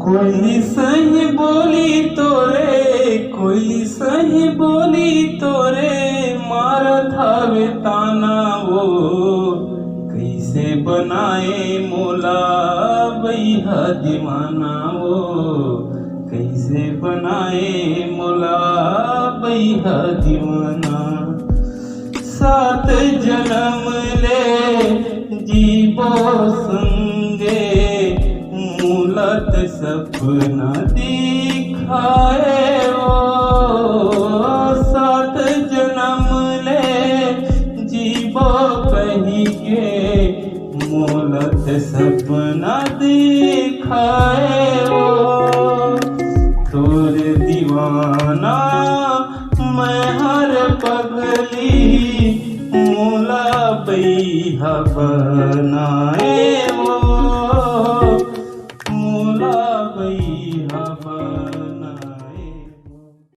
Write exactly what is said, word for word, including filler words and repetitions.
कोई सही बोली तोरे, कोई सही बोली तोरे, मारत हवे ताना वो। कैसे बनाए मोला बैहा दीवाना वो, कैसे बनाए मोला बैहा दीवाना। सात जन्म ले जीबो संगे, मोला त सपना दिखाए ओ। सात जन्म ले जीबो कही के, मोला त सपना दिखाए ओ। तोर दीवाना मैं हर पगली, मोला बैहा बना।